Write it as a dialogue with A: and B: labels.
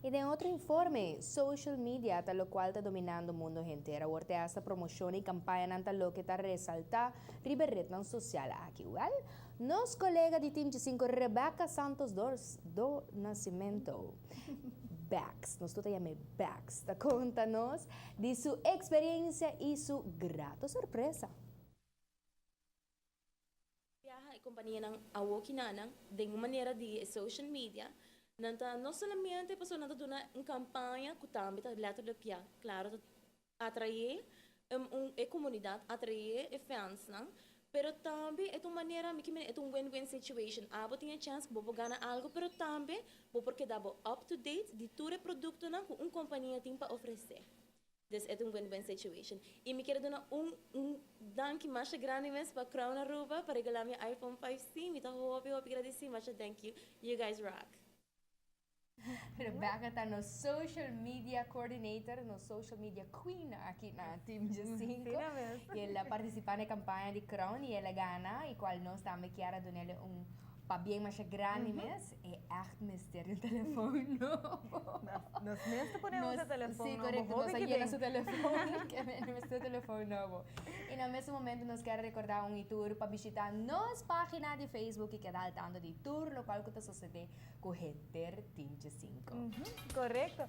A: Y den otro informe, social media ta locual ta dominando mundo henter. Awor te hasta promocion y campaña ta loke ta resalta riba red social aki. Well, nos colega di Team 5, Rebecca Santos dos, do Nascimento, Bex, nos tur ta yam'e Bex, ta conta nos di su experiencia y su grato sorpresa.
B: Viaja e compania nan awoki nan de un manera di social media nan ta no solamente paso nan ta duna un campaña cu tambe ta letterlijk, ja, claro, ta atrae e comunidad, atrae e fans nan, pero tambe e un manera mi e un win-win situation. Abo tin chance cu bo gana algo, pero tambe bo por keda bo up to date di tur e producto nan cu un compania tin pa ofrece. Dus e ta un win-win situation. Y mi kier duna un danki mas grandi mes pa Crown Aruba pa regala mi iPhone 5C. Mi ta hopi hopi agradecido. Masha thank you. You guys rock.
A: Rebecca ta nos social media coordinator, nos social media queen aki na Team G5.
C: Sim.
A: Y el a participa na e campaña di Crown y el a gana, y cual nos tambe kier duna un pabien mas grandi mes. E echt mester un telefon nobo.
C: Nos mes ta pone e telefon
A: Si,
C: nobo.
A: Correcto.
C: Hopi
A: Nos
C: cu
A: yena
C: bin.
A: su telefon, cu mester telefon nobo. Y na mesun momento nos kier recorda un tur pa bishita nos pagina di Facebook y keda al tanto di tur locual cu ta sucede cu henter Team 5.
C: Correcto.